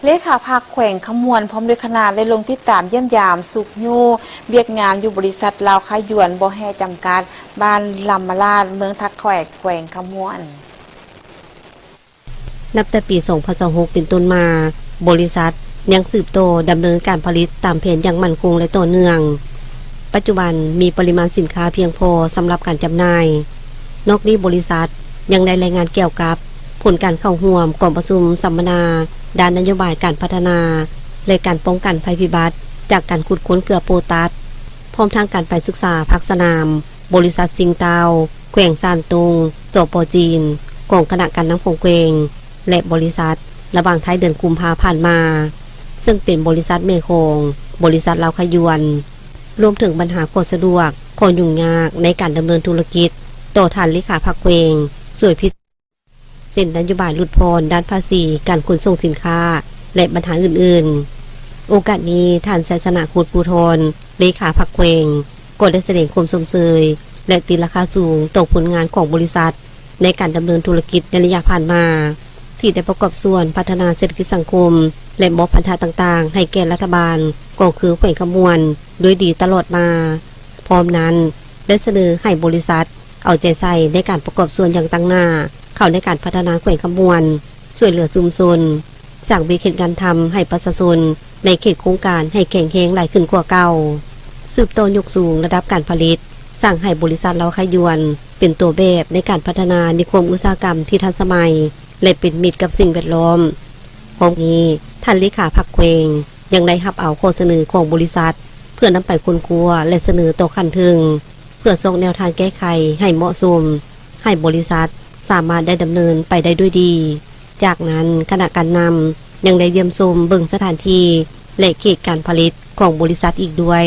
ເລຂາພັກແຂວງຄຳມ່ວນ ພ້ອມດ້ວຍຄະນະ ໄດ້ລົງຕິດຕາມຢ້ຽມຢາມຊຸກຍູ້ວຽກງານຢູ່ບໍລິສັດລາວຄາຍວນບໍ່ແຮ່ຈຳກັດ ບ້ານລຳມະລາດ ເມືອງທ່າແຂກ ແຂວງຄຳມ່ວນ. ນັບແຕ່ປີສອງພັນຊາວຫົກເປັນຕົ້ນມາ, ບໍລິສັດຍັງສືບຕໍ່ດຳເນີນການຜະລິດຕາມແຜນຢ່າງໝັ້ນຄົງ ແລະ ຕໍ່ເນື່ອງ. ປັດຈຸບັນມີປະລິມານສິນຄ້າພຽງພໍສຳລັບການຈຳໜ່າຍ. ນອກນີ້ບໍລິສັດຍັງໄດ້ລາຍງານກ່ຽວກັບຜົນການເຂົ້າຮ່ວມກອງປະຊຸມສຳມະນາດ້ານນະໂຍບາຍການພັດທະນາ ແລະ ການປ້ອງກັນໄພພິບັດຈາກການຂຸດຄົ້ນເກືອໂປຕັດ, ພ້ອມທັງການໄປສຶກສາພາກສະໜາມ ບໍລິສັດຊິງຕາວ ແຂວງຊານຕຸງ ສປ ຈີນ ຂອງຄະນະການນຳຂອງແຂວງ ແລະ ບໍລິສັດ ລະຫວ່າງທ້າຍເດືອນກຸມພາຜ່ານມາ, ເຊິ່ງເປັນບໍລິສັດແມ່ຂອງບໍລິສັດລາວຄາຍວນ, ລວມເຖິງບັນຫາຂໍ້ສະດວກ, ຂໍ້ຫຍຸ້ງຍາກໃນການດຳເນີນທຸລະກິດຕໍ່ທ່ານເລຂາພັກແຂວງ ຊ່ວຍພິ ເຊັ່ນນະໂຍບາຍຫຼຸດຜ່ອນດ້ານພາສີການຂົນສົ່ງສິນຄ້າ ແລະ ບັນຫາອື່ນໆ. ໂອກາດນີ້, ທ່ານ ໄຊຊະນະ ໂຄດພູທອນ ເລຂາພັກແຂວງ ກໍໄດ້ສະແດງຄວາມຊົມເຊີຍ ແລະ ຕີລາຄາສູງຕໍ່ຜົນງານຂອງບໍລິສັດ ໃນການດຳເນີນທຸລະກິດໃນໄລຍະຜ່ານມາ, ທີ່ໄດ້ປະກອບສ່ວນພັດທະນາເສດຖະກິດສັງຄົມ ແລະ ມອບພັນທະຕ່າງໆໃຫ້ແກ່ລັດຖະບານ, ກອງເຄືອແຂວງຄຳມ່ວນດ້ວຍດີຕະຫຼອດມາ. ພ້ອມນັ້ນ, ໄດ້ສະເໜີໃຫ້ບໍລິສັດ ເອົາໃຈໃສ່ໃນການປະກອບສ່ວນຢ່າງຕັ້ງໜ້າເຂົ້າໃນການພັດທະນາແຂວງຄຳມ່ວນ, ຊ່ວຍເຫຼືອຊຸມຊົນ, ສ້າງວຽກເຮັດງານທຳໃຫ້ປະຊາຊົນໃນເຂດໂຄງການໃຫ້ແຂງແຮງຫຼາຍຂຶ້ນກວ່າເກົ່າ, ສືບຕໍ່ຍົກສູງລະດັບການຜະລິດ, ສ້າງໃຫ້ບໍລິສັດລາວຄາຍວນເປັນຕົວແບບໃນການພັດທະນານິຄົມອຸດສາຫະກຳທີ່ທັນສະໄໝ ແລະ ເປັນມິດກັບສິ່ງແວດລ້ອມ. ພ້ອມນີ້, ທ່ານເລຂາພັກແຂວງ ຍັງໄດ້ຮັບເອົາຂໍ້ສະເໜີຂອງບໍລິສັດ ເພື່ອນຳໄປຄົ້ນຄວ້າ ແລະ ສະເໜີຕໍ່ຂັ້ນເທິງ ເພື່ອຊອກແນວທາງແກ້ໄຂໃຫ້ເໝາະສົມ, ໃຫ້ບໍລິສັດສາມາດໄດ້ດຳເນີນໄປໄດ້ດ້ວຍດີ. ຈາກນັ້ນ, ຄະນະການນຳຍັງໄດ້ຢ້ຽມຊົມເບິ່ງສະຖານທີ່ ແລະ ເຂດການຜະລິດຂອງບໍລິສັດອີກດ້ວຍ.